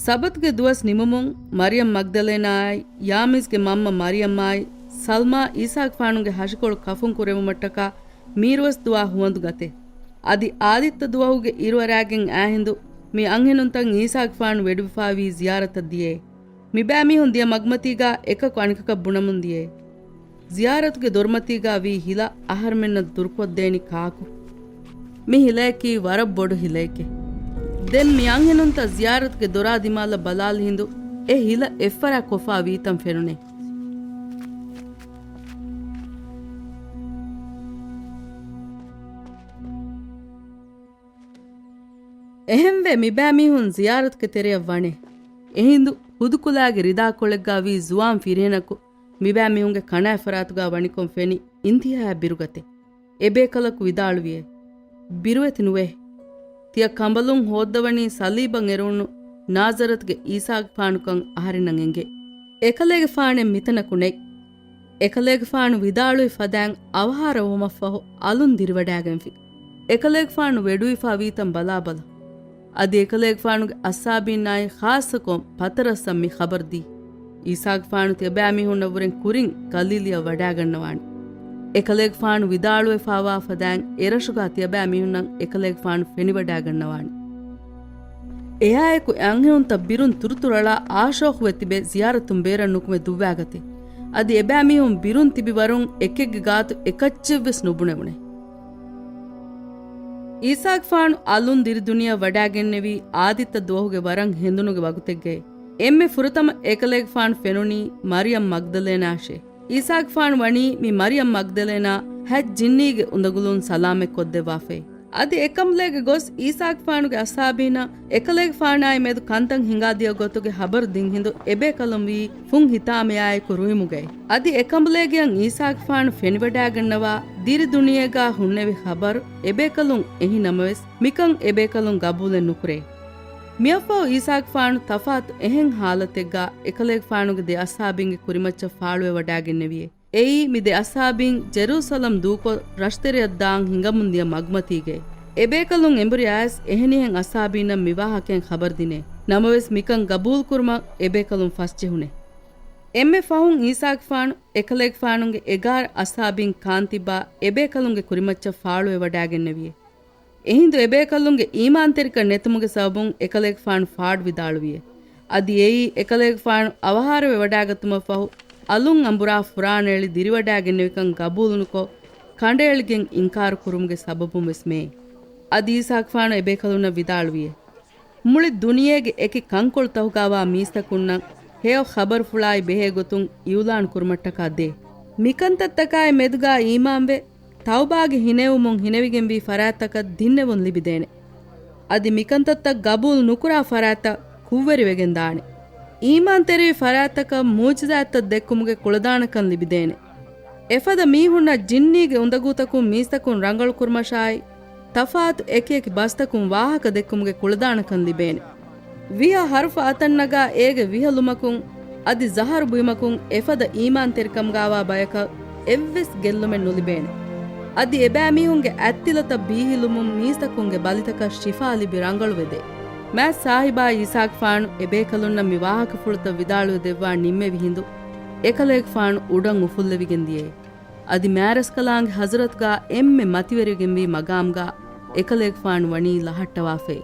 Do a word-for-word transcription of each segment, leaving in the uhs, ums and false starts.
ސަބަތުގެ ދުވަސް ނިމުމުން މަރިޔަމް މަގްދަލޭނާއާއި ޔާމީޒްގެ މަންމަ މަރިޔަމްއާއި ސަލްމާ އީސާގެފާނުގެ ހަށިކޮޅު ކަފުން ކުރެވުމަށްޓަކާ މީރުވަސް ދުވާ ހުވަނދު ގަތޭ. އަދި އާދިއްތަ ދުވަހުގެ އިރުއަރާގެން އާހިނދު މި އަންހެނުންތައް އީސާގެފާނު ވެޑުވިފާވީ ޒިޔާރަތަށް ދިޔައޭ. މިބައިމީހުން ދިޔަ މަގުމަތީގާ އެކަކު އަނެކަކަށް ބުނަމުން ދިޔައޭ. ޒިޔާރަތުގެ ދޮރުމަތީގާ ވީ ހިލަ އަހަރުމެންނަށް ދުރުކޮށްދޭނީ ކާކު؟ މި ހިލަޔަކީ ވަރަށް ބޮޑު ހިލައެކޭ. ދެން މި އަންހެނުންތައް ޒިޔާރަތުގެ ދޮރާ ދިމާލަށް ބަލާލި ހިނދު އެ ހިލަ އެއްފަރާ ކޮށްފާ ވީތަން ފެނުނޭ. އެހެންވެ މިބައިމީހުން ޒިޔާރަތުގެ ތެރެއަށް ވަނޭ. އެހިނދު ހުދުކުލާގެ ރިދާކޮޅެއްގާ ވީ ޒުވާން ފިރިހެނަކު މިބައިމީހުންގެ ކަނާތްފަރާތުގާ ވަނިކޮށް ފެނި އިންތިހާއަށް ބިރުގަތޭ. އެބޭކަލަކު ވިދާޅުވިއޭ، ބިރުވެތި ނުވޭ. ތިޔަ ކަނބަލުން ހޯއްދަވަނީ ސަލީބަށް އެރުވުނު ނާޒަރަތުގެ އީސާގެފާނުކަން އަހަރެންނަށް އެނގޭ. އެކަލޭގެފާނެއް މިތަނަކު ނެތް. އެކަލޭގެފާނު ވިދާޅުވި ފަދައިން އަވަހާރަވުމަށްފަހު އަލުން ދިރިވަޑައިގެންފި. އެކަލޭގެފާނު ވެޑުވިފާ ވީތަން ބަލާބަލަ. އަދި އެކަލޭގެފާނުގެ އަސްހާބީންނާއި ޚާއްޞަކޮށް ޕަތަރަސްއަށް މި ޚަބަރު ދީ. އީސާގެފާނު ތިޔަބައިމީހުންނަށްވުރެން ކުރިން ގަލީލިއަށް ވަޑައިގަންނަވާނެ. އެކަލޭގެފާނު ވިދާޅުވެފާވާ ފަދައިން އެރަށުގާ ތިޔަބައިމީހުންނަށް އެކަލޭގެފާނު ފެނިވަޑައިގަންނަވާނެ. އެއާއެކު އެއަންހެނުންތައް ބިރުން ތުރުތުރަޅާ އާޝޯޚުވެ ތިބެ ޒިޔާރަތުން ބޭރަށް ނުކުމެ ދުއްވާގަތޭ. އަދި އެބައިމީހުން ބިރުން ތިބި ވަރުން އެކެއްގެ ގާތު އެކައްޗެއްވެސް ނުބުނެވުނޭ. އީސާގެފާނު އަލުން ދިރި ދުނިޔެއަށް ވަޑައިގެންނެވީ އާދިއްތަ ދުވަހުގެ ވަރަށް ހެނދުނުގެ ވަގުތެއްގައި. އެންމެ ފުރަތަމަ އެކަލޭގެފާނު ފެނުނީ މަރިޔަމް މަގްދަލޭނާއަށޭ. އީސާގެފާނު ވަނީ މި މަރިޔަމް މަގްދަލޭނާ ހަތް ޖިންނީގެ އުނދަގުލުން ސަލާމަތް ކޮށްދެއްވާފައި. އަދި އެކަނބުލޭގެ ގޮސް އީސާގެފާނުގެ އަސްހާބީންނަށް އެކަލޭގެފާނާއި މެދު ކަންތައް ހިނގާދިޔަ ގޮތުގެ ހަބަރު ދިން ހިނދު އެބޭކަލުން ވީ ފުން ހިތާމަޔާއެކު ރުހިމުގައި. އަދި އެކަނބުލޭގެއަށް އީސާގެފާނު ފެނިވަޑައިގަންނަވާ ދިރި ދުނިޔޭގާ ހުންނެވި ޚަބަރު އެބޭކަލުން އެހި ނަމަވެސް، މިކަން އެބޭކަލުން ގަބޫލެއް ނުކުރޭ. މިއަށްފަހު އީސާގެފާނު ތަފާތު އެހެން ހާލަތެއްގާ އެކަލޭގެފާނުގެ ދެ އަސްހާބީންގެ ކުރިމައްޗަށް ފާޅުވެވަޑައިގެންނެވިއޭ. އެއީ މި ދެ އަސްހާބީން ޖެރޫސަލަމް ދޫކޮށް ރަށުތެރެއަށް ދާން ހިނގަމުން ދިޔަ މަގުމަތީގައި. އެބޭކަލުން އެނބުރި އައިސް އެހެނިހެން އަސްހާބީންނަށް މި ވާހަކައިން ޚަބަރު ދިނޭ. ނަމަވެސް މިކަން ގަބޫލުކުރުމަށް އެބޭކަލުން ފަސްޖެހުނޭ. އެންމެ ފަހުން އީސާގެފާނު އެކަލޭގެފާނުގެ އެގާރަ އަސްހާބީން ކާންތިއްބާ އެބޭކަލުންގެ ކުރިމައްޗަށް ފާޅުވެވަޑައިގެންނެވިއޭ. އެހިނދު އެބޭކަލުންގެ އީމާންތެރިކަން ނެތުމުގެ ސަބަބުން އެކަލޭގެފާނު ފާޑު ވިދާޅުވިއޭ. އަދި އެއީ އެކަލޭގެފާނު އަވަހާރަވެވަޑައިގަތުމަށްފަހު އަލުން އަނބުރާ ފުރާނައެޅި ދިރިވަޑައިގެންނެވިކަން ގަބޫލުނުކޮށް، ކަނޑައެޅިގެން އިންކާރު ކުރުމުގެ ސަބަބުން ވެސް މެއޭ. އަދި އީސާގެފާނު އެބޭކަލުންނަށް ވިދާޅުވިއޭ، މުޅި ދުނިޔޭގެ އެކި ކަންކޮޅުތަކުގާވާ މީސްތަކުންނަށް ހެޔޮ ޚަބަރުފުޅާއި ބެހޭ ގޮތުން އިއުލާން ކުރުމަށްޓަކާ ދޭ. މިކަންތައްތަކާއި މެދުގާ އީމާންވެ، ތައުބާގެ ހިނެއުމުން ހިނެވިގެންވީ ފަރާތްތަކަށް ދިންނެވުން ލިބިދޭނެ. އަދި މިކަންތައްތައް ގަބޫލު ނުކުރާ ފަރާތްތައް ކުށްވެރިވެގެން ދާނެ. އީމާންތެރިވި ފަރާތްތަކަށް މުޢުޖިޒާތްތައް ދެއްކުމުގެ ކުޅަދާނަކަން ލިބިދޭނެ. އެފަދަ މީހުންނަށް ޖިންނީގެ އުނދަގޫތަކުން މީސްތަކުން ރަނގަޅުކުރުމަށާއި، ތަފާތު އެކިއެކި ބަސްތަކުން ވާހަކަ ދެއްކުމުގެ ކުޅަދާނަކަން ލިބޭނެ. ވިހަ ހަރުފަ އަތަށްނަގާ އޭގެ ވިހަލުމަކުން އަދި ޒަހަރު ބުއިމަކުން އެފަދަ އީމާންތެރިކަމުގާވާ ބަޔަކަށް އެއްވެސް ގެއްލުމެއް ނުލިބޭނެ. އަދި އެބައިމީހުންގެ އަތްތިލަތައް ބީހިލުމުން މީސްތަކުންގެ ބަލިތަކަށް ޝިފާ ލިބި ރަނގަޅުވެދޭ. މާތް ސާހިބާ އީސާގެފާނު އެބޭކަލުންނަށް މި ވާހަކަފުޅުތައް ވިދާޅުވެ ދެއްވާ ނިންމެވި ހިނދު، އެކަލޭގެފާނު އުޑަށް އުފުއްލެވިގެން ދިޔައޭ. އަދި މާރަސްކަލާނގެ ޙަޟްރަތުގާ އެންމެ މަތިވެރިވެގެންވީ މަގާމްގާ އެކަލޭގެފާނު ވަނީ ލަހައްޓަވާފައި.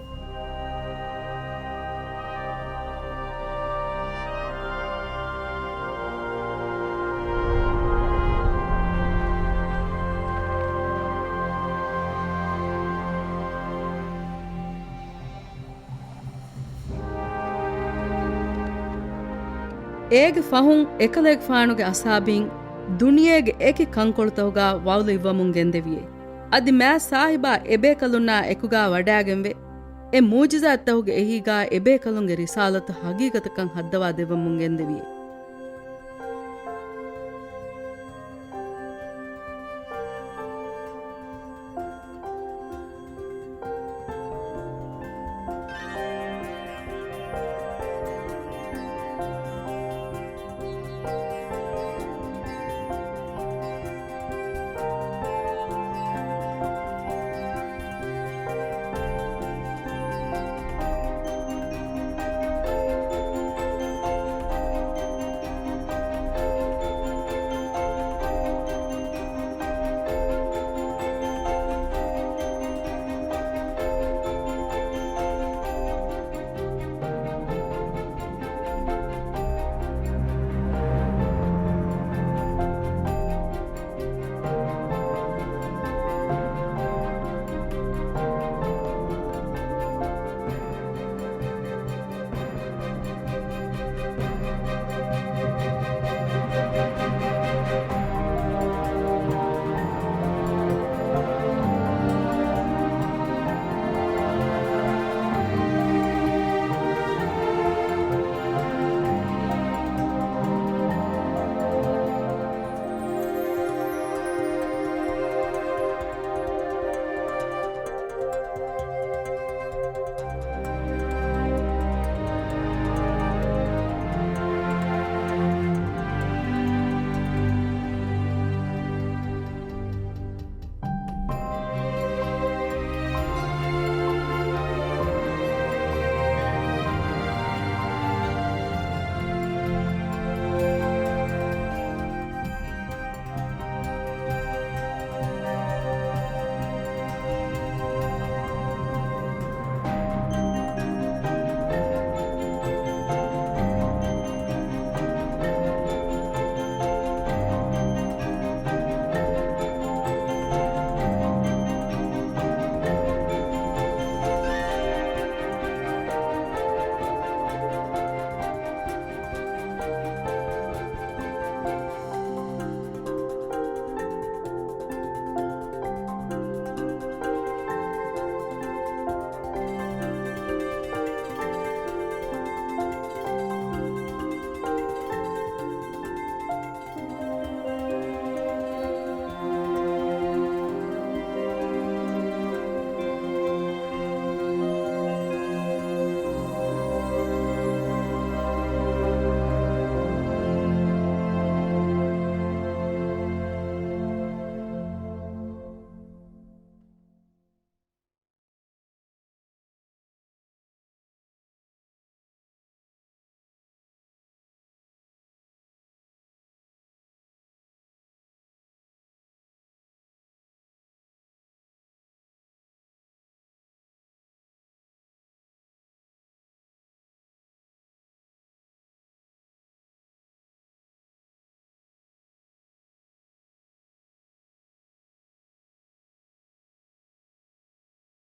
އޭގެ ފަހުން އެކަލޭގެފާނުގެ އަޞްޙާބީން ދުނިޔޭގެ އެކި ކަންކޮޅުތަކުގާ ވައުލު އިއްވަމުން ގެންދެވިއޭ. އަދި މާތް ސާހިބާ އެބޭކަލުންނާ އެކުގާ ވަޑާގެންވެ، އެ މުޢުޖިޒާތްތަކުގެ އެހީގާ އެބޭކަލުންގެ ރިސާލަތު ޙަޤީޤަތަކަށް ހައްދަވާ ދެއްވަމުން ގެންދެވިއޭ.